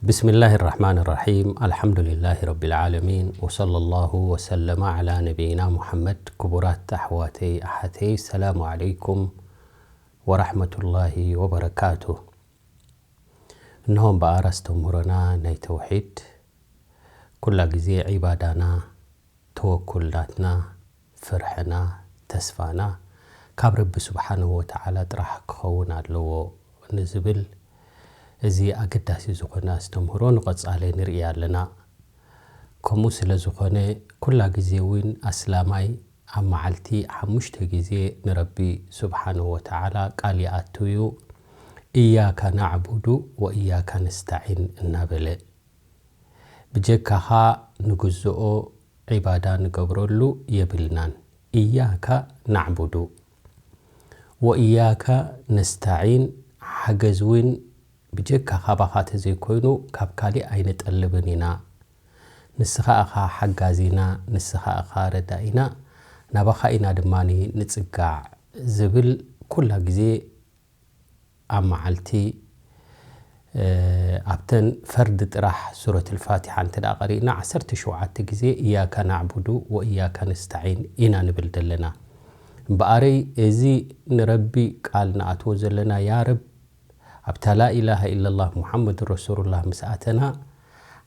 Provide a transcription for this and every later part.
بسم الله الرحمن الرحيم. الحمد لله رب العالمين. وصلى الله وسلم على نبينا محمد. ክቡራት ኣሕዋተይ ኣሓተይ፣ ሰላሙ ዓለይኩም ወራሕመቱላሂ ወበረካቱ። እነሆ እምበኣር ኣስተምህሮና ናይ ተውሒድ፣ ኩላ ግዜ ዒባዳና፣ ተወኩል ናትና፣ ፍርሕና፣ ተስፋና ካብ ረቢ ስብሓንሁ ወተዓላ ጥራሕ ክኸውን ኣለዎ ንዝብል፣ እዚ ኣገዳሲ ዝኾነ ኣስተምህሮ ንቐጻሊ ንርኢ ኣለና። ከምኡ ስለ ዝኾነ፣ ኩላ ግዜ እውን ኣስላማይ ኣብ መዓልቲ ሓሙሽተ ግዜ ንረቢ ስብሓንሁ ወተዓላ ቃል ይኣቱ እዩ፣ "እያካ ናዕቡዱ ወእያካ ነስተዒን" እናበለ። ብጀካኻ ንግዝኦ ዒባዳ ንገብረሉ የብልናን። እያካ ናዕቡዱ ወእያካ ነስተዒን፣ ሓገዝ እውን ብጀካ ካባኻ ተዘይኮይኑ ካብ ካሊእ ኣይንጠልብን ኢና። ንስኻ እኻ ሓጋዚና፣ ንስኻ እኻ ረዳኢና፣ ናባኻ ኢና ድማ ንጽጋዕ ዝብል ኩላ ግዜ ኣብ መዓልቲ፣ እ፣ ኣብተን ፈርዲ ጥራሕ ሱረት ልፋቲሓ እንተ ደኣ ቀሪእና፣ ዓሰርተ ሸውዓተ ግዜ እያካ ናዕቡዱ ወእያካ ነስተዒን ኢና ንብል ዘለና። እምበኣረይ፣ እዚ ንረቢ ቃል ንኣትዎ ዘለና፣ ያ ረብ፣ ኣብታ ላኢላሃ ኢለላህ ሙሓመድ ረሱሉላህ ምስ ኣተና፣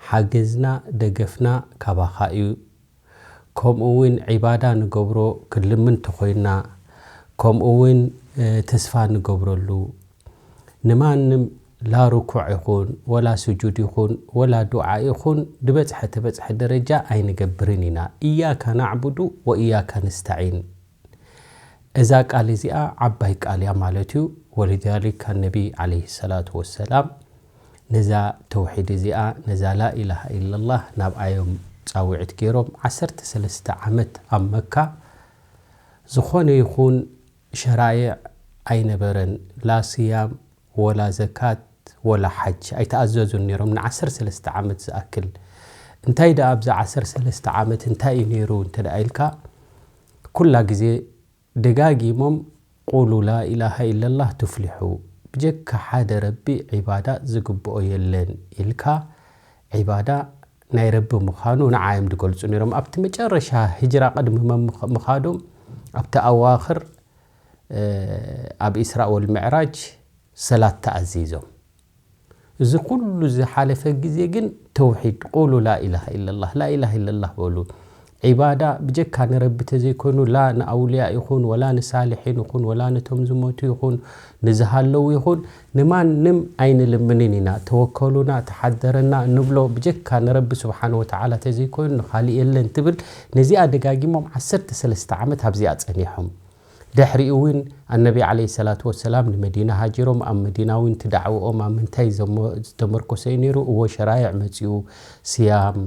ሓገዝና፣ ደገፍና ካባኻ እዩ። ከምኡ እውን ዒባዳ ንገብሮ ክንልምን ተኾይንና፣ ከምኡ እውን፣ እ፣ ተስፋ ንገብረሉ፣ ንማንም ላ ርኩዕ ይኹን፣ ወላ ስጁድ ይኹን፣ ወላ ዱዓ ይኹን፣ ዝበጽሐ ተበጽሐ ደረጃ ኣይንገብርን ኢና። እያካ ናዕቡዱ ወእያካ ነስተዒን። እዛ ቃል እዚኣ ዓባይ ቃል እያ ማለት እዩ። ወሊዛሊክ ነቢ ዓለይሂ ሰላቱ ወሰላም ነዛ ተውሒድ እዚኣ፣ ነዛ ላኢላሃ ኢለላህ ናብኣ እዮም ጻውዒት ገይሮም። ዓሰርተ ሰለስተ ዓመት ኣብ መካ ዝኾነ ይኹን ሸራይዕ ኣይነበረን። ላ ስያም፣ ወላ ዘካት፣ ወላ ሓጅ ኣይተኣዘዙን ነይሮም ንዓሰርተ ሰለስተ ዓመት ዝኣክል። እንታይ ደኣ ኣብዛ ዓሰርተ ሰለስተ ዓመት እንታይ እዩ ነይሩ እንተ ደኣ ኢልካ፣ ኩላ ግዜ ደጋጊሞም፣ "ቁሉ ላ ኢላሃ ኢለላህ ቱፍሊሑ፣ ብጀካ ሓደ ረቢ ዒባዳ ዝግብኦ የለን" ኢልካ፣ ዒባዳ ናይ ረቢ ምዃኑ ንዓ እዮም ዝገልጹ ነይሮም። ኣብቲ መጨረሻ ህጅራ ቅድሚ መምኽ-፣ ምኻዶም፣ ኣብቲ ኣዋኽር፣ እ፣ ኣብ ኢስራእ ወልምዕራጅ ሰላት ተኣዚዞም። እዚ ኩሉ ዝሓለፈ ግዜ ግን ተውሒድ፣ ቁሉ ላኢላሃ ኢለላህ፣ ላኢላሃ ኢለላህ በሉ። ዒባዳ ብጀካ ንረቢ ተዘይኮይኑ፣ ላ ንኣውልያ ይኹን፣ ወላ ንሳልሒን ይኹን፣ ወላ ነቶም ዝሞቱ ይኹን፣ ንዝሃለዉ ይኹን፣ ንማንም ኣይንልምንን ኢና። ተወከሉና፣ ተሓደረና ንብሎ፣ ብጀካ ንረቢ ስብሓነ ወተዓላ ተዘይኮይኑ ንኻልእ የለን ትብል። ነዚኣ ደጋጊሞም ዓሰርተ ሰለስተ ዓመት ኣብዚኣ ጸኒሖም። ድሕሪኡ እውን ኣነቢ ዓለይሂ ሰላቱ ወሰላም ንመዲና ሃጂሮም፣ ኣብ መዲና እውን እቲ ዳዕውኦም ኣብ ምንታይ ዘሞ-፣ ዝተመርኮሰ እዩ ነይሩ? እዎ ሸራይዕ መጺኡ፣ ስያም፣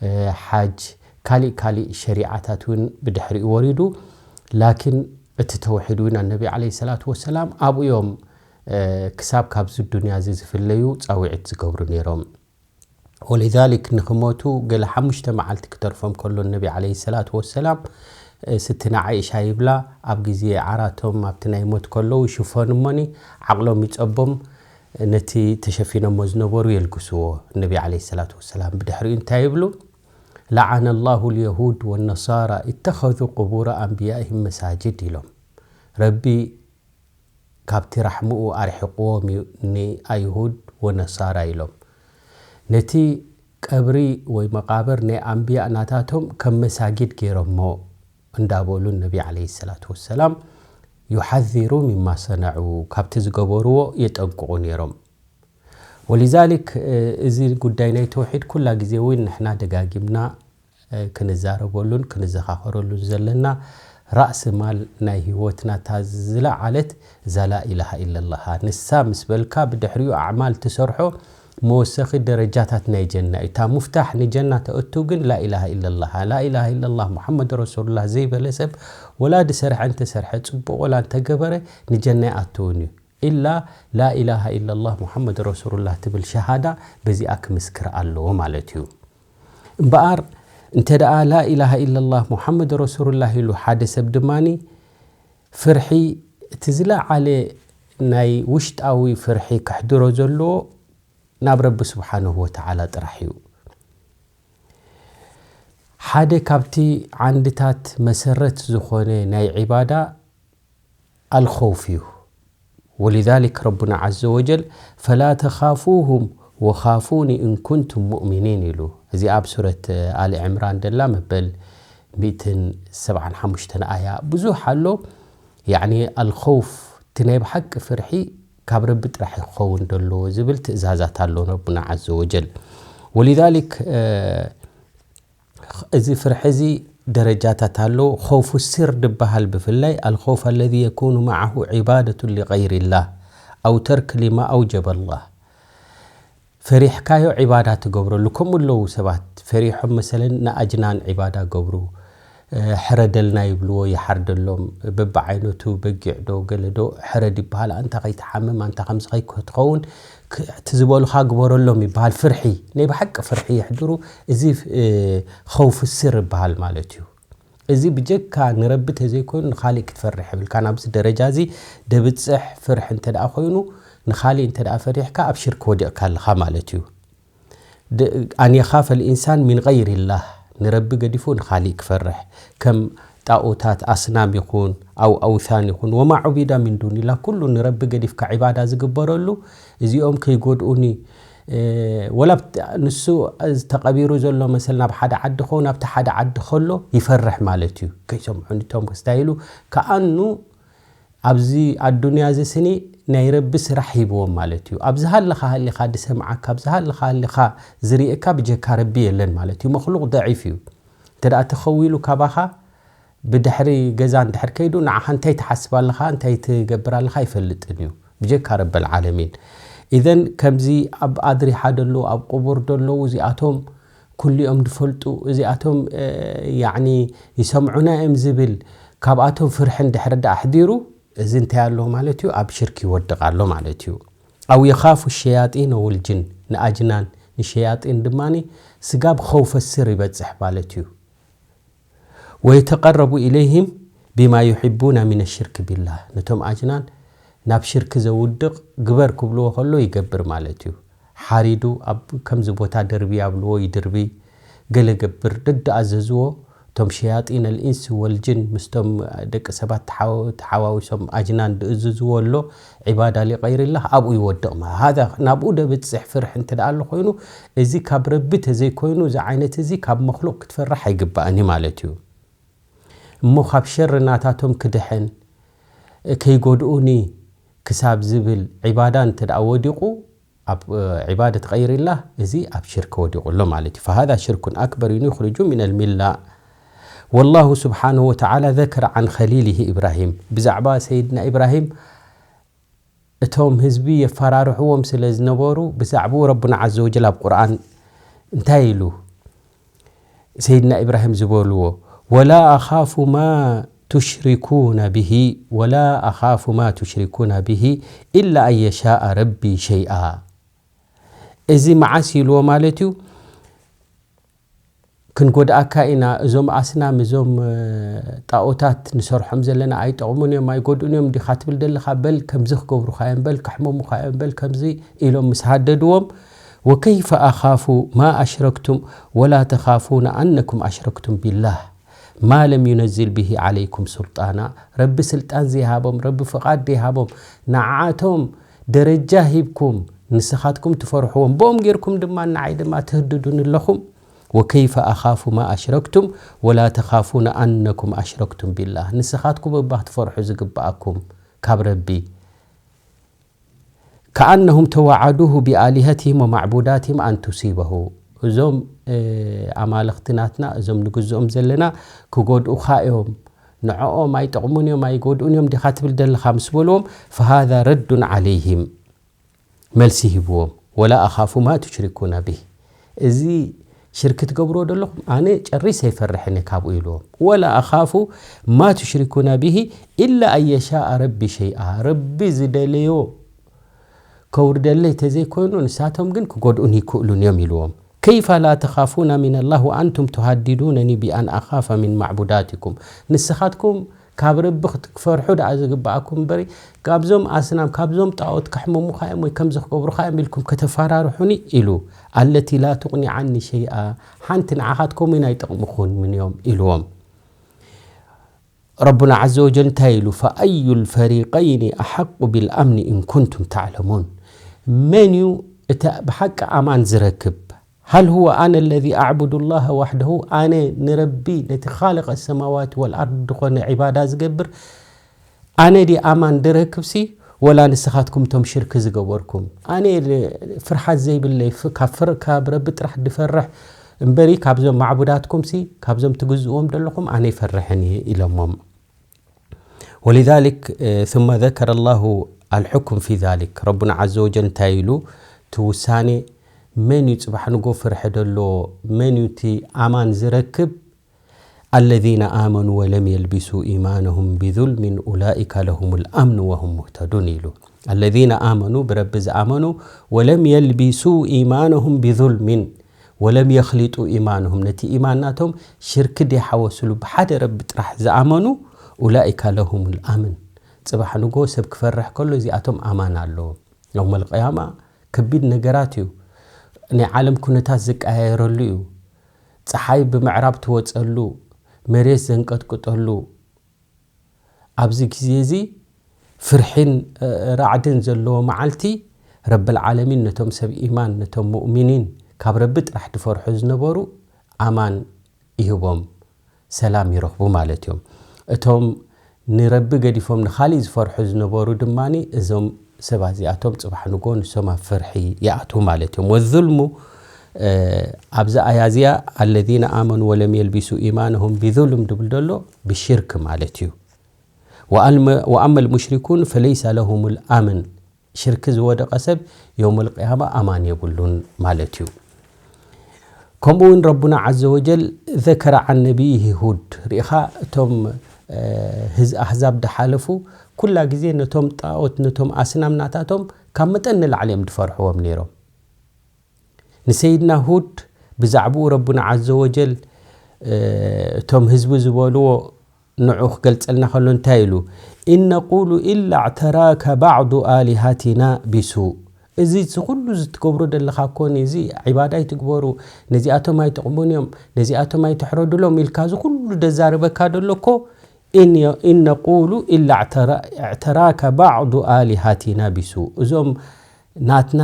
እ፣ ሓጅ፣ ካሊእ ካሊእ ሸሪዓታት እውን ብድሕሪኡ ወሪዱ። ላኪን እቲ ተውሒድ እውን ኣነቢ ዓለይሂ ሰላቱ ወሰላም ኣብኡ እዮም፣ እ፣ ክሳብ ካብዚ ዱንያ እዚ ዝፍለዩ ጻውዒት ዝገብሩ ነይሮም። ወሊዛሊክ ንኽሞቱ ገለ ሓሙሽተ መዓልቲ ክተርፎም ከሎ ነቢ ዓለይሂ ሰላቱ ወሰላም፣ እ፣ ስትና ዓኢሻ ይብላ፣ ኣብ ግዜ ዓራቶም ኣብቲ ናይ ሞት ከለዉ ይሽፈኑ እሞኒ ዓቕሎም ይጸቦም፣ ነቲ ተሸፊኖሞ ዝነበሩ የልግስዎ ነቢ ዓለይሂ ሰላቱ ወሰላም። ብድሕሪኡ እንታይ ይብሉ? "ለዓነ ላሁ ልየሁድ ወነሳራ ኢተኸዙ ቅቡረ ኣንብያኢሂም መሳጅድ" ኢሎም። ረቢ ካብቲ ራሕምኡ ኣርሒቕዎም እዩ ንኣይሁድ ወነሳራ ኢሎም። ነቲ ቀብሪ ወይ መቓብር ናይ ኣንብያ ናታቶም ከም መሳጊድ ገይሮሞ እንዳበሉ ነቢ ዓለይሂ ሰላቱ ወሰላም ዩሓዚሩ ሚማ ሰነዑ፣ ካብቲ ዝገበርዎ የጠንቅቑ ነይሮም። ወሊዛሊክ፣ እ፣ እዚ ጉዳይ ናይ ተውሒድ ኩላ ግዜ እውን ንሕና ደጋጊምና፣ እ፣ ክንዛረበሉን ክንዘኻኸረሉን ዘለና ራእሲ ማል ናይ ህይወትና እታ ዝለዓለት እዛ ላኢላሃ ኢለላሃ። ንሳ ምስ በልካ ብድሕሪኡ ኣዕማል ትሰርሖ መወሰኺ ደረጃታት ናይ ጀና እዩ። እታ ሙፍታሕ ንጀና ተእቱ ግን ላኢላሃ ኢለላሃ። ላኢላሃ ኢለላህ ሙሓመድ ረሱሉላህ ዘይበለ ሰብ ወላ ድሰርሐ እንተሰርሐ ጽቡቕ ወላ እንተገበረ ንጀና ኣይኣትውን እዩ። ኢላ ላኢላሃ ኢለላህ ሙሓመድ ረሱሉላህ ትብል ሸሃዳ በዚኣ ክምስክር ኣለዎ ማለት እዩ። እምበኣር እንተ ደኣ ላኢላሃ ኢለላህ ሙሓመድ ረሱሉላህ ኢሉ ሓደ ሰብ ድማኒ ፍርሒ እቲ ዝለዓለ ናይ ውሽጣዊ ፍርሒ ከሕድሮ ዘለዎ ናብ ረቢ ስብሓንሁ ወተዓላ ጥራሕ እዩ። ሓደ ካብቲ ዓንድታት መሰረት ዝኾነ ናይ ዒባዳ ኣልኸውፍ እዩ። ወሊዛሊክ ረቡና ዓዘ ወጀል ፈላ ተኻፉሁም ወኻፉኒ እንኩንቱም ሙእሚኒን ኢሉ። እዚ ኣብ ሱረት ኣሊ ዕምራን ደላ መበል ሚእትን ሰብዓን ሓሙሽተን ኣያ ብዙሕ ኣሎ። ያዕኒ ኣልኸውፍ እቲ ናይ ብሓቂ ፍርሒ ካብ ረቢ ጥራሕ ክኸውን ደሎ ዝብል ትእዛዛት ኣሎ ረቡና ዓዘ ወጀል። ወሊዛሊክ እዚ ፍርሒ እዚ ደረጃታት ኣለዎ። ኸውፉ ሲር ድበሃል ብፍላይ ኣልኸውፍ ኣለዚ የኩኑ መዓሁ ዒባደቱ ሊቀይሪላህ ኣው ተርክ ሊማ ኣውጀበላህ። ፈሪሕካዮ ዒባዳ ትገብረሉ። ከምኡ ኣለዉ ሰባት ፈሪሖም መሰለን ንኣጅናን ዒባዳ ገብሩ። ሕረደልና ይብልዎ ይሓርደሎም። በብዓይነቱ በጊዕ ዶ ገለ ዶ ሕረድ ይበሃል። ኣንታ ከይትሓምም ኣንታ ከምዚ ከይትኸውን እቲ ዝበሉኻ ግበረሎም ይበሃል። ፍርሒ ናይ ብሓቂ ፍርሒ የሕድሩ። እዚ ኸውፍ ስር ይበሃል ማለት እዩ። እዚ ብጀካ ንረቢ ተዘይኮይኑ ንኻሊእ ክትፈርሕ የብልካ። ናብዚ ደረጃ እዚ ደብፅሕ ፍርሒ እንተ ደኣ ኮይኑ ንኻሊእ እንተ ደኣ ፈሪሕካ ኣብ ሽርክ ወዲቕካ ኣለኻ ማለት እዩ። ኣን የኻፈ ልኢንሳን ሚን ገይሪላህ፣ ንረቢ ገዲፉ ንኻሊእ ክፈርሕ፣ ከም ጣኦታት ኣስናም ይኹን ኣው ኣውታን ይኹን ወማ ዑቢዳ ሚን ዱኒላ፣ ኩሉ ንረቢ ገዲፍካ ዒባዳ ዝግበረሉ እዚኦም ከይጎድኡኒ፣ ወላ ንሱ ተቐቢሩ ዘሎ መሰል ናብ ሓደ ዓዲ ኸውን ኣብቲ ሓደ ዓዲ ከሎ ይፈርሕ ማለት እዩ። ከይሰምዑ ንቶም ክስታይሉ ከኣኑ ኣብዚ ኣዱንያ እዚ ስኒ ናይ ረቢ ስራሕ ሂብዎም ማለት እዩ። ኣብዚ ሃለኻ ሃሊኻ ዝሰምዓካ፣ ኣብዚ ሃለኻ ሃሊኻ ዝርእየካ ብጀካ ረቢ የለን ማለት እዩ። መኽሉቕ ደዒፍ እዩ። እንተ ደኣ ተኸዊሉ ካባኻ ብድሕሪ ገዛ እንድሕር ከይዱ ንዓኻ እንታይ ትሓስብ ኣለኻ፣ እንታይ ትገብር ኣለኻ ኣይፈልጥን እዩ። ብጀካ ረበል ዓለሚን። ኢዘን ከምዚ ኣብ ኣድሪሓ ደለዉ፣ ኣብ ቁቡር ደለዉ እዚኣቶም ኩሊኦም ዝፈልጡ እዚኣቶም ያዕኒ ይሰምዑና እዮም ዝብል ካብኣቶም ፍርሒ እንድሕር ደኣ ኣሕዲሩ እዚ እንታይ ኣሎ ማለት እዩ ኣብ ሽርክ ይወድቕ ኣሎ ማለት እዩ። ኣው የኻፉ ሸያጢን ወልጅን ንኣጅናን ንሸያጢን ድማ ስጋብ ኸውፈ ስር ይበፅሕ ማለት እዩ። ወየተቀረቡ ኢለይህም ቢማ ዩሕቡና ሚነ ሽርክ ቢላህ ነቶም ኣጅናን ናብ ሽርክ ዘውድቕ ግበር ክብልዎ ከሎ ይገብር ማለት እዩ። ሓሪዱ ኣብ ከምዚ ቦታ ደርቢ ኣብልዎ ይድርቢ፣ ገለ ገብር ደድኣዘዝዎ። እቶም ሸያጢን ኣልኢንስ ወልጅን ምስቶም ደቂ ሰባት ተሓዋዊሶም ኣጅናን ድእዝዝዎ ኣሎ ዒባዳ ሊቀይርላህ ኣብኡ ይወድቕ። ሃዛ ናብኡ ደብፅሕ ፍርሒ እንተ ደኣ ኣሎ ኮይኑ እዚ ካብ ረቢ ተዘይኮይኑ እዚ ዓይነት እዚ ካብ መክሉቅ ክትፈርሕ ኣይግባእን ማለት እዩ። እሞ ካብ ሸር ናታቶም ክድሕን ከይጎድኡኒ ክሳብ ዝብል ዒባዳ እንተ ደኣ ወዲቑ ኣብ ዒባደት ገይሪላህ እዚ ኣብ ሽርክ ወዲቑ ኣሎ ማለት እዩ። ፈሃዛ ሽርኩን ኣክበር ዩኽርጁ ሚነል ሚላ። ወላሁ ስብሓነሁ ወተዓላ ዘከረ ዓን ኸሊሊሂ ኢብራሂም ብዛዕባ ሰይድና ኢብራሂም እቶም ህዝቢ የፈራርሕዎም ስለ ዝነበሩ ብዛዕባኡ ረቡና ዓዘ ወጀል ኣብ ቁርኣን እንታይ ኢሉ? ሰይድና ኢብራሂም ዝበልዎ ወላ ኣኻፉ ማ ቱሽሪኩነ ብሂ ወላ ኣኻፉ ማ ቱሽሪኩነ ብሂ ኢላ ኣን የሻእ ረቢ ሸይኣ። እዚ መዓስ ኢልዎ ማለት እዩ? ክንጎድኣካ ኢና፣ እዞም ኣስናም እዞም ጣኦታት ንሰርሖም ዘለና ኣይጠቕሙን እዮም ኣይጎድኡን እዮም ዲኻ ትብል ደለኻ? በል ከምዚ ክገብሩኻ እዮም፣ በል ከሕመሙኻ እዮም፣ በል ከምዚ ኢሎም ምስ ሃደድዎም ወከይፈ ኣኻፉ ማ ኣሽረክቱም ወላ ተኻፉነ ኣነኩም ኣሽረክቱም ቢላህ ማ ለም ዩነዝል ብሂ ዓለይኩም ሱልጣና። ረቢ ስልጣን ዘይሃቦም፣ ረቢ ፍቓድ ዘይሃቦም፣ ንዓኣቶም ደረጃ ሂብኩም ንስኻትኩም ትፈርሕዎም፣ ብኦም ጌርኩም ድማ ንዓይ ድማ ትህድዱኒ ኣለኹም። ወከይፈ ኣኻፉ ማ ኣሽረክቱም ወላ ተኻፉነ ኣነኩም ኣሽረክቱም ቢላህ። ንስኻትኩም እባ ክትፈርሑ ዝግብኣኩም ካብ ረቢ። ከኣነሁም ተዋዓዱሁ ቢኣሊሀትህም ወማዕቡዳትህም ኣን ቱሲበሁ። እዞም ኣማልኽቲ ናትና እዞም ንግዝኦም ዘለና ክጎድኡኻ እዮም፣ ንዕኦም ኣይጠቕሙን እዮም ኣይጎድኡን እዮም ዲኻ ትብል ዘለኻ ምስ በልዎም፣ ፈሃዛ ረዱን ዓለይህም፣ መልሲ ሂብዎም፣ ወላ ኣኻፉ ማ ቱሽሪኩና ቢህ። እዚ ሽርክ ትገብርዎ ዘለኹም ኣነ ጨሪሰ ኣይፈርሕን እየ ካብኡ ኢልዎም። ወላ ኣኻፉ ማ ቱሽሪኩና ቢሂ ኢላ ኣን የሻእ ረቢ ሸይኣ። ረቢ ዝደለዮ ከውርደለይ ተዘይኮይኑ ንሳቶም ግን ክጎድኡኒ ይክእሉን እዮም ኢልዎም። ከይፈ ላ ተኻፉና ሚነላህ ወኣንቱም ቱሃዲዱነኒ ቢኣን ኣኻፈ ሚን ማዕቡዳትኩም። ንስኻትኩም ካብ ረቢ ክት-፣ ክፈርሑ ደኣ ዝግብኣኩም እምበሪ፣ ካብዞም ኣስናም፣ ካብዞም ጣኦት ከሕምሙኻ እዮም ወይ ከምዚ ክገብሩኻ እዮም ኢልኩም ከተፈራርሑኒ ኢሉ። ኣለቲ ላ ትቕኒ ዓኒ ሸይኣ፣ ሓንቲ ንዓኻትኩም እውን ኣይጠቕምኹምን እዮም ኢልዎም። ረቡና ዓዘ ወጀል እንታይ ኢሉ? ፈኣዩ ልፈሪቀይኒ ኣሓቁ ቢልኣምኒ ኢን ኩንቱም ተዕለሙን። መን እዩ እቲ ብሓቂ ኣማን ዝረክብ? ሃል ሁወ ኣነ ለዚ ኣዕቡዱ ላሃ ዋሕደሁ፣ ኣነ ንረቢ ነቲ ኻልቀ ሰማዋት ወልኣርድ ዝኾነ ዒባዳ ዝገብር ኣነ ዲ ኣማን ድረክብሲ፣ ወላ ንስኻትኩም እቶም ሽርኪ ዝገበርኩም? ኣነ ፍርሓት ዘይብለይ፣ ፍ-፣ ካብ ፍር-፣ ካብ ረቢ ጥራሕ ድፈርሕ እምበሪ፣ ካብዞም ማዕቡዳትኩምሲ፣ ካብዞም ትግዝእዎም ዘለኹም ኣነ ይፈርሕን እየ ኢሎሞም። ወሊዛሊክ፣ እ፣ ثم ذكر الله الحكم في ذلك። ረቡና ዓዘ ወጀል እንታይ ኢሉ? እቲ ውሳኔ መን እዩ ጽባሕ ንጎ ፍርሒ ደሎ? መን እዩ እቲ ኣማን ዝረክብ? الذين آمنوا ولم يلبسوا إيمانهم بظلم أولئك لهم الأمن وهم مهتدون ኢሉ። الذين آمنوا ብረቢ ዝኣመኑ ولم يلبسوا إيمانهم بظلم ولم يخلطوا إيمانهم ነቲ ኢማን ናቶም ሽርኪ ደይሓወስሉ ብሓደ ረቢ ጥራሕ ዝኣመኑ أولئك لهم الأمن ጽባሕ ንጎ ሰብ ክፈርሕ ከሎ እዚኣቶም ኣማን ኣለዎም። የውመል ቅያማ ከቢድ ነገራት እዩ። ናይ ዓለም ኩነታት ዝቀያየረሉ እዩ። ፀሓይ ብምዕራብ ትወፀሉ፣ መሬት ዘንቀጥቅጠሉ፣ ኣብዚ ግዜ እዚ ፍርሒን፣ እ፣ ራዕድን ዘለዎ መዓልቲ፣ ረብል ዓለሚን ነቶም ሰብ ኢማን፣ ነቶም ሙእሚኒን፣ ካብ ረቢ ጥራሕ ድፈርሑ ዝነበሩ ኣማን ይህቦም፣ ሰላም ይረኽቡ ማለት እዮም። እቶም ንረቢ ገዲፎም ንኻሊእ ዝፈርሑ ዝነበሩ ድማ፣ እዞም ሰባት እዚኣቶም ጽባሕ ንጎ ንሶም ኣብ ፍርሒ ይኣትዉ ማለት እዮም። ወዙልሙ፣ እ፣ ኣብዚ ኣያ እዚኣ፣ "ኣለዚነ ኣመኑ ወለም የልቢሱ ኢማነሁም ቢዙልም" ድብል ዘሎ ብሽርክ ማለት እዩ። ወኣልመ-፣ ወኣመል ሙሽሪኩን ፈለይሰ ለሁሙል ኣምን፣ ሽርክ ዝወደቐ ሰብ የውመል ቅያማ ኣማን የብሉን ማለት እዩ። ከምኡ እውን ረቡና ዓዘ ወጀል ዘከረ ዓን ነቢይሂ ሁድ፣ ርኢኻ፣ እቶም፣ እ፣ ህዝ-፣ ኣህዛብ ድሓለፉ ኩላ ግዜ ነቶም ጣኦት፣ ነቶም ኣስናም ናታቶም ካብ መጠን ንላዕሊ እዮም ድፈርሕዎም ነይሮም። ንሰይድና ሁድ ብዛዕባኡ ረቡና ዓዘ ወጀል፣ እ፣ እቶም ህዝቢ ዝበልዎ ንዑ ክገልጸልና ከሎ እንታይ ኢሉ? "ኢን ነቁሉ ኢላ ኣዕተራከ ባዕዱ ኣሊሃቲና ቢሱእ።" እዚ፣ እዚ ኩሉ ዝትገብሮ ዘለኻ እኮ፣ ነዚ ዒባዳ ኣይትግበሩ፣ ነዚኣቶም ኣይጠቕሙን እዮም፣ ነዚኣቶም ኣይትሕረዱሎም ኢልካ እዚ ኩሉ ደዛርበካ ደሎ እኮ፣ "ኢን የ-፣ ኢን ነቁሉ ኢላ ኣዕተራ-፣ ኣዕተራከ ባዕዱ ኣሊሃቲና ቢሱእ።" እዞም ናትና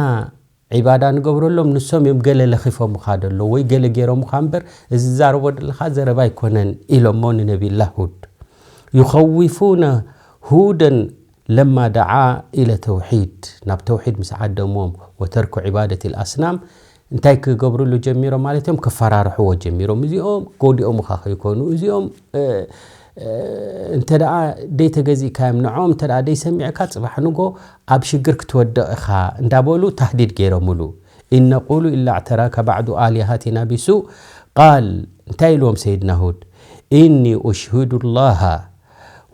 ዒባዳ ንገብረሎም፣ ንሶም እዮም ገለ ለኺፎምኻ ደሎ ወይ ገለ ገይሮምኻ እምበር፣ እዚ ዝዛረቦ ዘለኻ ዘረባ ኣይኮነን ኢሎሞ ንነቢላ ሁድ። ዩኸዊፉነ ሁደን ለማ ደዓ ኢለ ተውሒድ፣ ናብ ተውሒድ ምስ ዓደምዎም፣ ወተርኩ ዒባደት ልኣስናም፣ እንታይ ክገብርሉ ጀሚሮም ማለት እዮም? ክፈራርሕዎ ጀሚሮም። እዚኦም ጎዲኦምኻ ከይኮኑ፣ እዚኦም፣ እ፣ እ፣ እንተ ደኣ ደይተገዚእካዮም፣ ንዕኦም እንተ ደኣ ደይሰሚዕካ፣ ጽባሕ ንጎ ኣብ ሽግር ክትወድቕ ኢኻ እንዳበሉ ታህዲድ ገይሮምሉ። "ኢን ነቁሉ ኢላ ኣዕተራከ ባዕዱ ኣሊሃቲና ቢሱእ ቃል"፣ እንታይ ኢልዎም ሰይድና ሁድ? "ኢኒ ኡሽሂዱ ላሃ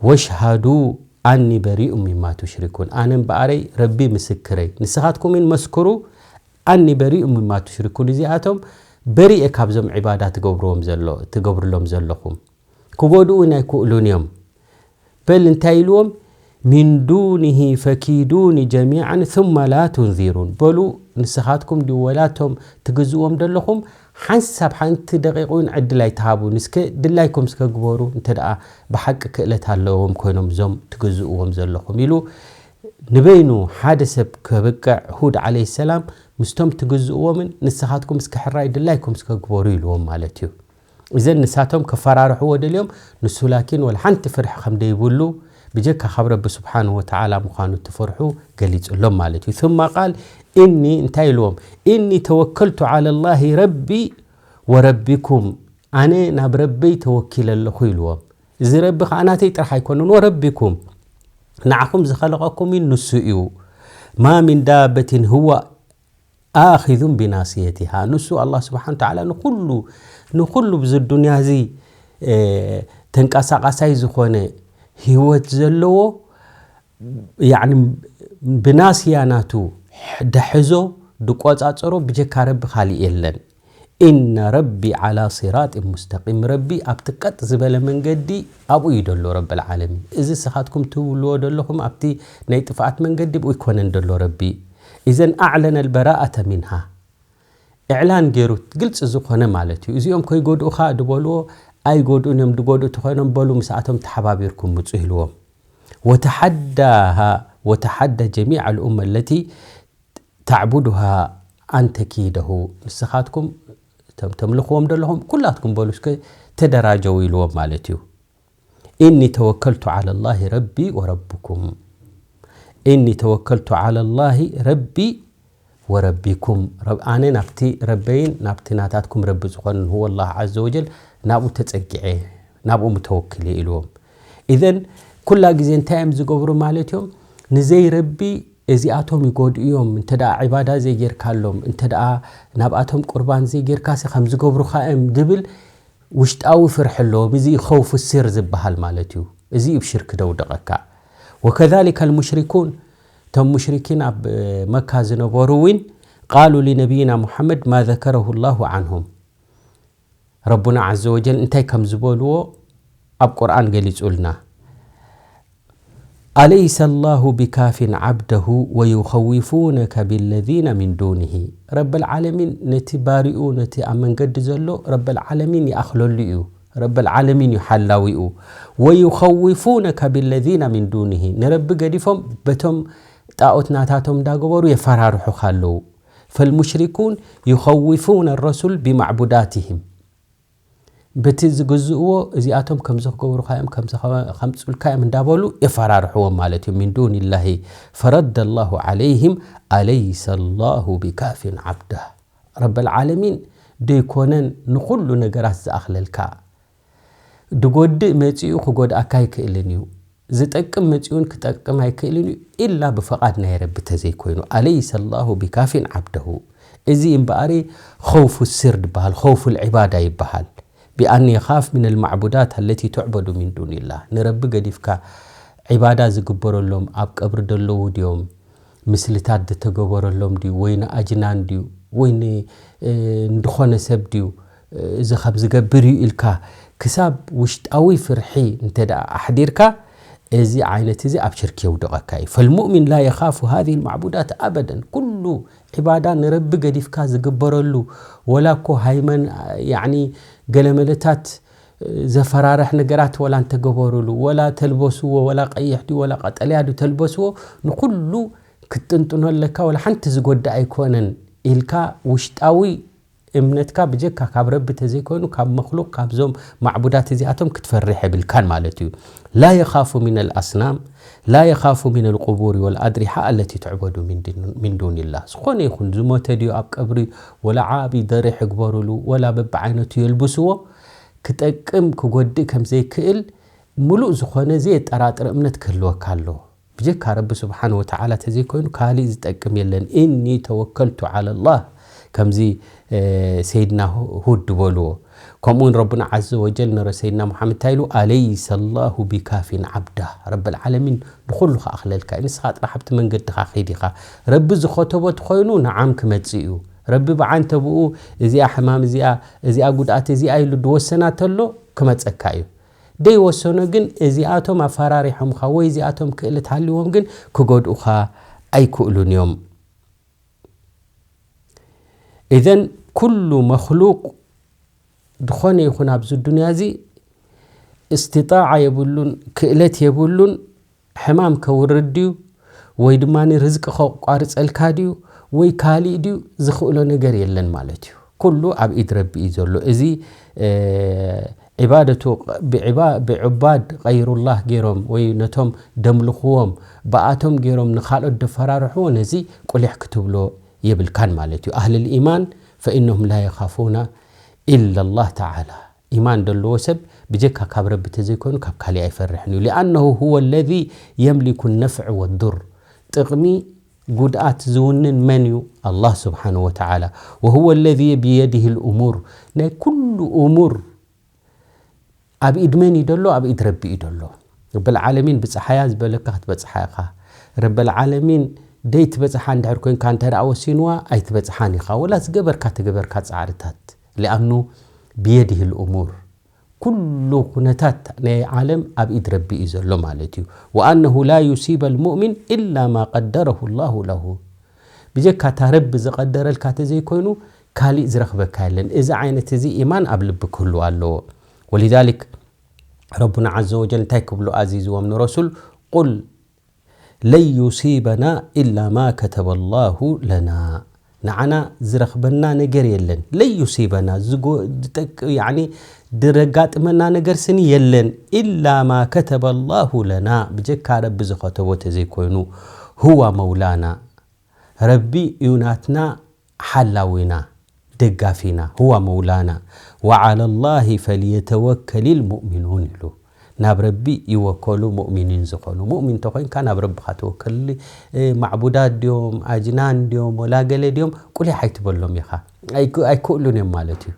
ወሽሃዱ ኣኒ በሪኡ ሚማ ቱሽሪኩን።" ኣነ እምበኣረይ ረቢ ምስክረይ፣ ንስኻትኩም እውን መስክሩ፣ "ኣኒ በሪኡ ሚማ ቱሽሪኩን"፣ እዚኣቶም በሪኤ ካብዞም ዒባዳ ትገብርዎም ዘሎ፣ ትገብርሎም ዘለኹም። ክጎድኡ እውን ኣይክእሉን እዮም። በል እንታይ ኢልዎም? "ሚን ዱኒሂ ፈኪዱኒ ጀሚዓን ثم ላ ቱንዚሩን።" በሉ፣ ንስኻትኩም ድዩ ወላ እቶም ትግዝእዎም ዘለኹም ሓንሳብ ሓንቲ ደቂቕ እውን ዕድል ኣይትሃቡን። እስከ ድላይኩም እስከ ግበሩ፣ እንተ ደኣ ብሓቂ ክእለት ኣለዎም ኮይኖም እዞም ትግዝእዎም ዘለኹም ኢሉ ንበይኑ ሓደ ሰብ ከብቅዕ፣ ሁድ ዓለይሂ ሰላም ምስቶም ትግዝእዎምን ንስኻትኩም እስከ ሕራይ ድላይኩም እስከ ግበሩ ኢልዎም ማለት እዩ። እዘን ንሳቶም ከፈራርሕዎ ደልዮም፣ ንሱ ላኪን ወላ ሓንቲ ፍርሒ ከም ደይብሉ፣ ብጀካ ካብ ረቢ ስብሓንሁ ወተዓላ ምዃኑ እቲ ፍርሑ ገሊጹሎም ማለት እዩ። ثم ቃል፣ "ኢኒ"፣ እንታይ ኢልዎም? "ኢኒ ተወከልቱ ዓለ ላሂ ረቢ ወረቢኩም፣ ኣነ ናብ ረበይ ተወኪለ ኣለኹ" ኢልዎም። እዚ ረቢ ኸዓ ናተይ ጥራሕ ኣይኮነን፣ ወረቢኩም፣ ንዓኹም ዝኸለቐኩም እዩ፣ ንሱ እዩ። "ማ ሚን ዳበትን ሁወ ኣኺዙን ቢናስየቲሃ"፣ ንሱ ኣላህ ስብሓን ተዓላ ንኹሉ፣ ንኹሉ ብዚ ዱንያ እዚ፣ እ፣ ተንቀሳቓሳይ ዝኾነ ህይወት ዘለዎ፣ ያዕኒ ብናስያ ናቱ ደሕዞ፣ ድቆጻጸሮ ብጀካ ረቢ ካሊእ የለን። إن ربي على صراط مستقيم፣ ረቢ ኣብቲ ቀጥ ዝበለ መንገዲ ኣብኡ እዩ ዘሎ ረብል ዓለሚን። እዚ ስኻትኩም ትብልዎ ዘለኹም ኣብቲ ናይ ጥፍኣት መንገዲ ብኡ ይኮነን ዘሎ ረቢ። إذن أعلن البراءة منها، إعلان ገይሩ ግልፂ ዝኾነ ማለት እዩ። እዚኦም ከይጎድኡኻ ዝበልዎ ኣይጎድኡን እዮም፣ ዝጎድኡ ተኾይኖም በሉ ምስኣቶም ተሓባቢርኩም ምፁ ኢልዎም። وتحداها وتحدى جميع الأمة التي تعبدها أن تكيده، ንስኻትኩም ተም-፣ ተምልኽዎም ዘለኹም ኩላትኩም በሉ እስከ ተደራጀው ኢልዎም ማለት እዩ። إني توكلت على الله ربي وربكم، إني توكلت على الله ربي وربكم، ረብ-፣ ኣነ ናብቲ ረበይን ናብቲ ናታትኩም ረቢ ዝኾነ هو الله عز وجل ናብኡ ተጸጊዐ፣ ናብኡ ምተወክል ኢልዎም። إذن ኩላ ግዜ እንታይ እዮም ዝገብሩ ማለት እዮም? ንዘይ ረቢ እዚኣቶም ይጎድኡ እዮም። እንተ ደኣ ዒባዳ ዘይጌርካሎም፣ እንተ ደኣ ናብኣቶም ቁርባን ዘይጌርካሲ ከም ዝገብሩኻ እዮም ዝብል ውሽጣዊ ፍርሒ ኣለዎም። እዚ ኸውፍ ሲር ዝበሃል ማለት እዩ። እዚ እዩ ሽርክ ደውድቐካ። وكذلك المشركون، እቶም ሙሽሪኪን ኣብ መካ ዝነበሩ እውን قالوا لنبينا محمد ما ذكره الله عنهم። ረቡና ዓዘ ወጀል እንታይ ከም ዝበልዎ ኣብ ቁርኣን ገሊጹልና። أليس الله بكاف عبده ويخوفونك بالذين من دونه። ረብል ዓለሚን ነቲ ባሪኡ፣ ነቲ ኣብ መንገዲ ዘሎ ረብል ዓለሚን ይኣኽለሉ እዩ። ረብል ዓለሚን እዩ ሓላዊኡ። ويخوفونك بالذين من دونه። ንረቢ ገዲፎም በቶም ጣዖት ናታቶም እንዳገበሩ የፈራርሑኻ ኣለዉ። فالمشركون يخوفون الرسول بمعبوداتهم። በቲ ዝግዝእዎ እዚኣቶም ከምዚ ክገብሩኻ እዮም፣ ከምዚ ከ-፣ ከምፅኡልካ እዮም እንዳበሉ የፈራርሕዎም ማለት እዩ። من دون الله فرد الله عليهم أليس الله بكاف عبده። ረበል ዓለሚን ደይኮነን ንኹሉ ነገራት ዝኣኽለልካ? ድጎድእ መጺኡ ክጎድኣካ ኣይክእልን እዩ። ዝጠቅም መጺኡን ክጠቅም ኣይክእልን እዩ፣ ኢላ ብፈቓድ ናይ ረቢ ተዘይኮይኑ። أليس الله بكاف عبده። እዚ እምበኣሪ ኸውፉ ስር ድበሃል፣ ኸውፉል ዒባዳ ይበሃል። بأن يخاف من المعبودات التي تعبد من دون الله። ንረቢ ገዲፍካ ዒባዳ ዝግበረሎም ኣብ ቀብሪ ደለዉ ድዮም? ምስልታት ዝተገበረሎም ድዩ? ወይ ንኣጅናን ድዩ? ወይ ን-፣ እ፣ ንድኾነ ሰብ ድዩ? እዚ ከም ዝገብር እዩ ኢልካ ክሳብ ውሽጣዊ ፍርሒ እንተ ደኣ ኣሕዲርካ፣ እዚ ዓይነት እዚ ኣብ ሽርክ የውድቐካ እዩ። فالمؤمن لا يخاف هذه المعبودات أبدا። ኩሉ ዒባዳ ንረቢ ገዲፍካ ዝግበረሉ፣ ወላ እኮ ሃይመን-፣ ያዕኒ ገለመለታት ዘፈራርሕ ነገራት ወላ እንተገበሩሉ፣ ወላ ተልበስዎ፣ ወላ ቀይሕ ድዩ፣ ወላ ቀጠልያ ድዩ ተልበስዎ፣ ንኹሉ ክትጥንጥኖ ኣለካ፣ ወላ ሓንቲ ዝጎድእ ኣይኮነን ኢልካ ውሽጣዊ እምነትካ ብጀካ ካብ ረቢ ተዘይኮይኑ ካብ መክሉቅ፣ ካብዞም ማዕቡዳት እዚኣቶም ክትፈርሕ የብልካን ማለት እዩ። لا يخاف من الأصنام، لا يخاف من القبور والأضرحة التي تعبد من دون-، من دون الله። ዝኾነ ይኹን ዝሞተ ድዩ ኣብ ቀብሪ፣ ወላ ዓቢ ደሪሕ ይግበሩሉ፣ ወላ በብዓይነቱ የልብስዎ፣ ክጠቅም ክጎድእ ከም ዘይክእል ምሉእ ዝኾነ ዘየጠራጥር እምነት ክህልወካ ኣለዎ። ብጀካ ረቢ ስብሓን ወተዓላ ተዘይኮይኑ ካሊእ ዝጠቅም የለን። إني توكلت على الله ከምዚ፣ እ፣ ሰይድና ሁ-፣ ሁድ ዝበልዎ። ከምኡውን ረቡና ዓዘ ወጀል ንረ ሰይድና ሙሓመድ እንታይ ኢሉ? أليس الله بكاف عبده። ረብል ዓለሚን ንኹሉ ክኣኽለልካ እዩ። ንስኻ ጥራሕ ኣብቲ መንገድኻ ኺድ ኢኻ። ረቢ ዝኸተቦ ተኾይኑ ንዓም ክመጽእ እዩ። ረቢ ብዓንተብኡ እዚኣ ሕማም፣ እዚኣ፣ እዚኣ ጉድኣት፣ እዚኣ ኢሉ ድወሰና ተሎ ክመጸካ እዩ። ደይወሰኖ ግን እዚኣቶም ኣፈራሪሖምኻ ወይ እዚኣቶም ክእለት ሃልዎም ግን ክጎድኡኻ ኣይክእሉን እዮም። إذن ኩሉ መክሉቅ ዝኾነ ይኹን ኣብዚ ዱንያ እዚ እስትጣዓ የብሉን፣ ክእለት የብሉን፣ ሕማም ከውርድ ድዩ ወይ ድማ ርዝቂ ከቋርጸልካ ድዩ ወይ ካሊእ ድዩ ዝኽእሎ ነገር የለን ማለት እዩ። ኩሉ ኣብ ኢድ ረቢ እዩ ዘሎ። እዚ፣ እ፣ ዒባደቱ ብዕባ-፣ ብዕባድ ገይሩላህ ገይሮም ወይ ነቶም ደምልኽዎም ብኣቶም ገይሮም ንኻልኦት ደፈራርሕዎ፣ ነዚ ቁሊሕ ክትብሎ የብልካን ማለት እዩ። ኣህልል ኢማን فإنهم لا يخافون إلا الله تعالى። ኢማን ዘለዎ ሰብ ብጀካ ካብ ረቢ ተዘይኮይኑ ካብ ካሊእ ኣይፈርሕን እዩ። لأنه هو الذي يملك النفع والضر። ጥቕሚ ጉድኣት ዝውንን መን እዩ? ኣላህ ስብሓንሁ ወተዓላ። وهو الذي بيده الأمور። ናይ ኩሉ እሙር ኣብ ኢድ መን እዩ ደሎ? ኣብ ኢድ ረቢ እዩ ደሎ። ረበል ዓለሚን ብፀሓያ ዝበለካ ክትበፅሓ ኢኻ። ረበል ዓለሚን ደይትበፅሓ እንድሕር ኮይንካ እንተ ደኣ ወሲንዋ ኣይትበፅሓን ኢኻ። ወላ ዝገበርካ ተገበርካ ፃዕርታት لأنه بيده الأمور ኩሉ ኩነታት ናይ ዓለም ኣብ ኢድ ረቢ እዩ ዘሎ ማለት እዩ። وأنه لا يصيب المؤمن إلا ما قدره الله له ብጀካ እታ ረቢ ዝቐደረልካ ተዘይኮይኑ ካሊእ ዝረኽበካ የለን። እዚ ዓይነት እዚ ኢማን ኣብ ልቢ ክህሉ ኣለዎ። ولذلك ረቡና عز وجل እንታይ ክብሉ ኣዚዝዎም ንረሱል? قل لن يصيبنا إلا ما كتب الله لنا ንዓና ዝረኽበና ነገር የለን። لن يصيبنا ዝጎ- ዝጠቅ- ያኒ ድረጋጥመና ነገር ስኒ የለን إلا ما كتب الله لنا ብጀካ ረቢ ዝኸተቦ ተዘይኮይኑ هو مولانا ረቢ እዩ ናትና ሓላዊና ደጋፊና هو مولانا وعلى الله فليتوكل المؤمنون ኢሉ ናብ ረቢ ይወከሉ ሙእሚኒን ዝኾኑ። ሙእሚን ተኾይንካ ናብ ረብኻ ተወከል። እ፣ ማዕቡዳት ድዮም፣ ኣጅናን ድዮም፣ ወላ ገለ ድዮም፣ ቁሊሕ ኣይትበሎም ኢኻ። ኣይክ- ኣይክእሉን እዮም ማለት እዩ።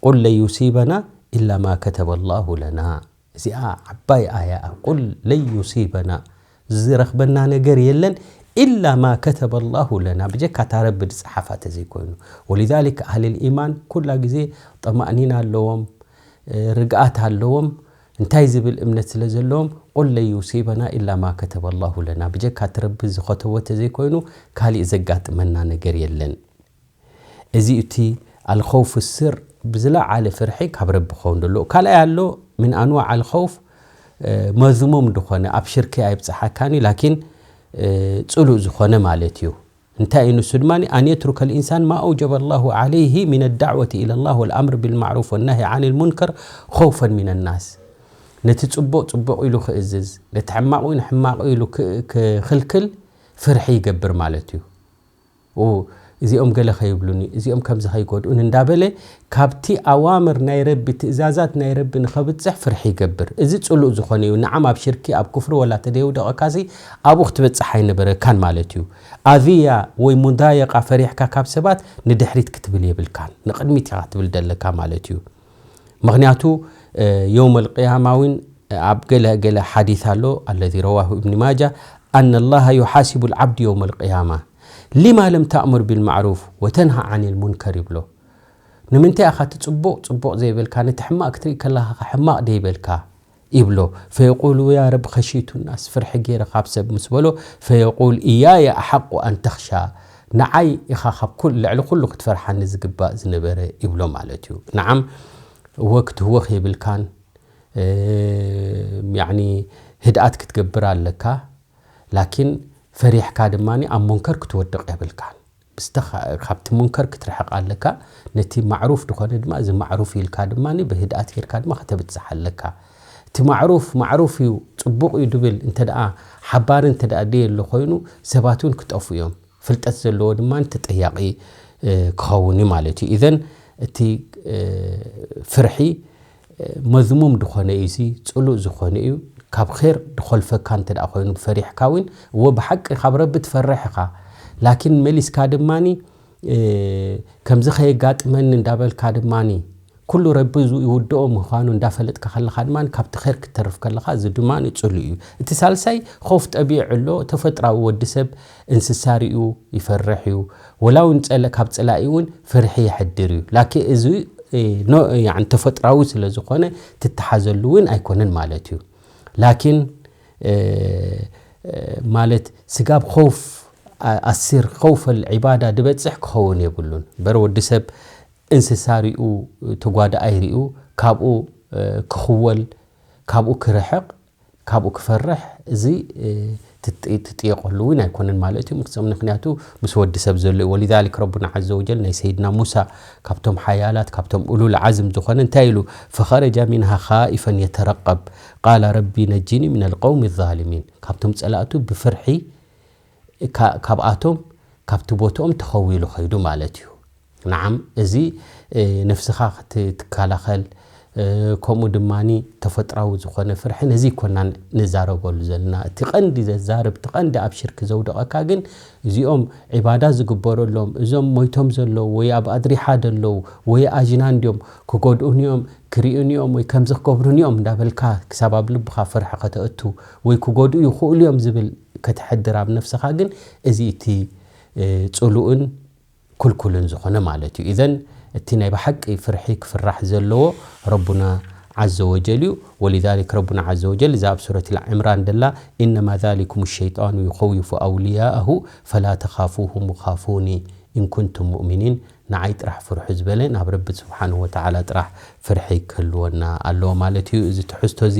قل لن يصيبنا إلا ما كتب الله لنا እዚኣ ዓባይ ኣያ እያ። قل لن يصيبنا ዝረኽበና ነገር የለን إلا ما كتب الله لنا ብጀካ እታ ረቢ ዝፀሓፋ ተዘይኮይኑ። ولذلك أهل الإيمان ኩላ ግዜ ጠማእኒና ኣለዎም፣ እ፣ ርግኣት ኣለዎም። እንታይ ዝብል እምነት ስለ ዘለዎም قل لن يصيبنا إلا ما كتب الله لنا ብጀካ እቲ ረቢ ዝኸተቦ ተዘይኮይኑ ካሊእ ዘጋጥመና ነገር የለን። እዚ እቲ الخوف السر ብዝለዓለ ፍርሒ ካብ ረቢ ክኸውን ደሎ። ካልኣይ ኣሎ من أنواع الخوف እ፣ መዝሙም ዝኾነ ኣብ ሽርኪ ኣይብፅሓካን እዩ ላኪን እ፣ ፅሉእ ዝኾነ ማለት እዩ። እንታይ እዩ ንሱ ድማ أن يترك الإنسان ما أوجب الله عليه من الدعوة إلى الله والأمر بالمعروف والنهي عن المنكر خوفا من الناس ነቲ ፅቡቕ ፅቡቕ ኢሉ ክእዝዝ ነቲ ሕማቕ እውን ሕማቕ ኢሉ ክ- ክኽልክል ፍርሒ ይገብር ማለት እዩ። ኡ፣ እዚኦም ገለ ከይብሉኒ እዚኦም ከምዚ ከይጎድኡኒ እንዳበለ ካብቲ ኣዋምር ናይ ረቢ ትእዛዛት ናይ ረቢ ንኸብፅሕ ፍርሒ ይገብር። እዚ ፅሉእ ዝኾነ እዩ። ንዓም ኣብ ሽርኪ ኣብ ኩፍሪ ወላ ተደየውደቐካሲ ኣብኡ ክትበፅሕ ኣይነበረካን ማለት እዩ። ኣዝያ ወይ ሙዳየቃ ፈሪሕካ ካብ ሰባት ንድሕሪት ክትብል የብልካን ንቕድሚት ኢኻ ክትብል ደለካ ማለት እዩ። ምኽንያቱ የውመል ቅያማ እውን ኣብ ገለ ገለ ሓዲስ ኣሎ الذي رواه ابن ماجه أن الله يحاسب العبد يوم القيامة لما لم تأمر بالمعروف وتنهى عن المنكر ይብሎ። ንምንታይ ኢኻ እቲ ፅቡቕ ፅቡቕ ዘይበልካ ነቲ ሕማቕ ክትርኢ ከለኻ ሕማቕ ደይበልካ ይብሎ። فيقول يا رب خشيت الناس ፍርሒ ገይረ ካብ ሰብ ምስ በሎ فيقول إياي أحق أن تخشى ንዓይ ኢኻ ካብ ኩል ልዕሊ ኩሉ ክትፈርሓኒ ዝግባእ ዝነበረ ይብሎ ማለት እዩ። ንዓም እወ ክትህወኽ የብልካን ያኒ ህድኣት ክትገብር ኣለካ ላኪን ፈሪሕካ ድማ ኣብ ሙንከር ክትወድቕ የብልካን ብዝተኻ- ካብቲ ሙንከር ክትርሕቕ ኣለካ ነቲ ማዕሩፍ ዝኾነ ድማ እዚ ማዕሩፍ ኢልካ ድማ ብህድኣት ጌርካ ድማ ከተብፅሕ ኣለካ እቲ ማዕሩፍ ማዕሩፍ እዩ ፅቡቕ እዩ ድብል እንተ ደኣ ሓባሪ እንተ ደኣ ደየ ኣሎ ኮይኑ ሰባት እውን ክጠፉ እዮም ፍልጠት ዘለዎ ድማ ተጠያቒ ክኸውን እዩ ማለት እዩ ኢዘን እቲ ፍርሒ መዝሙም ዝኾነ እዩ እዚ ፅሉእ ዝኾነ እዩ ካብ ር ድኾልፈካ እንተ ኮይኑ ፈሪሕካ እውን እወ ብሓቂ ካብ ረቢ ትፈርሕ ኢኻ ላኪን መሊስካ ድማኒ ከምዚ ከየጋጥመኒ እንዳበልካ ድማኒ ኩሉ ረቢ ይውድኦ ምዃኑ እንዳፈለጥካ ከለኻ ድማ ካብቲ ር ክትተርፍ ከለኻ እዚ ድማ ፅሉእ እዩ እቲ ሳልሳይ ኾፍ ጠቢዕ ኣሎ ተፈጥራዊ ወዲ ሰብ እንስሳ ሪኡ ይፈርሕ እዩ ወላ እውን ካብ ፀላኢ እውን ፍርሒ ይሕድር እዩ ላኪ እዚ ተፈጥራዊ ስለ ዝኾነ ትተሓዘሉ እውን ኣይኮነን ማለት እዩ ላኪን ማለት ስጋብ ኸውፍ ኣሲር ኸውፈል ዒባዳ ድበፅሕ ክኸውን የብሉን በር ወዲ ሰብ እንስሳ ሪኡ ተጓዳኣይ ሪኡ ካብኡ ክኽወል ካብኡ ክርሕቕ ካብኡ ክፈርሕ እዚ ትጥየቀሉ እውን ኣይኮነን ማለት እዩ ምክንያቱ ምስ ወዲ ሰብ ዘሎ እዩ ولذلك ربنا عز وجل ናይ ሰይድና ሙሳ ካብቶም ሓያላት ካብቶም ኡሉል ዓዝም ዝኾነ እንታይ ኢሉ فخرج منها خائفا يترقب قال رب نجني من القوم الظالمين ካብቶም ፀላእቱ ብፍርሒ ካብኣቶም ካብቲ ቦትኦም ተኸዊሉ ኸይዱ ማለት እዩ ንዓም እዚ ነፍስኻ ክትከላኸል ከምኡ ድማ ተፈጥራዊ ዝኾነ ፍርሒ ነዚ ይኮና ንዛረበሉ ዘለና እቲ ቀንዲ ዘዛርብ እቲ ቀንዲ ኣብ ሽርክ ዘውደቐካ ግን እዚኦም ዒባዳ ዝግበረሎም እዞም ሞይቶም ዘለዉ ወይ ኣብ ኣድሪሓ ደለዉ ወይ ኣጅናን ድዮም ክጎድኡኒኦም ክርእዩኒኦም ወይ ከምዚ ክገብሩኒኦም እንዳበልካ ክሳብ ኣብ ልብኻ ፍርሒ ከተእቱ ወይ ክጎድኡ ይኽእሉ እዮም ዝብል ከተሕድር ኣብ ነፍስኻ ግን እዚ እቲ ፅሉእን ክልኩልን ዝኾነ ማለት እዩ። ኢዘን እቲ ናይ ብሓቂ ፍርሒ ክፍራሕ ዘለዎ ረቡና ዓዘ ወጀል እዩ። ወሊዛሊክ ረቡና ዓዘ ወጀል እዛ ኣብ ሱረት ልዕምራን ደላ ኢነማ ዛሊኩም ሸይጣኑ ዩኸውፉ ኣውልያአሁ ፈላ ተኻፉሁም ወኻፉኒ ኢን ኩንቱም ሙእሚኒን፣ ንዓይ ጥራሕ ፍርሑ ዝበለ ናብ ረቢ ስብሓንሁ ወተዓላ ጥራሕ ፍርሒ ክህልወና ኣለዎ ማለት እዩ። እዚ ትሕዝቶ እዚ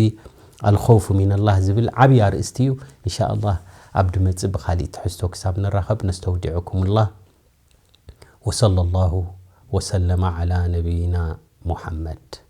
ኣልኸውፉ ሚነላህ ዝብል ዓብዪ ኣርእስቲ እዩ። እንሻ ኣላህ ኣብ ድመፅእ ብኻሊእ ትሕዝቶ ክሳብ ንራኸብ ነስተውዲዑኩምላህ። ወሰለ ላሁ ወሰለመ ዓላ ነቢይና ሙሓመድ።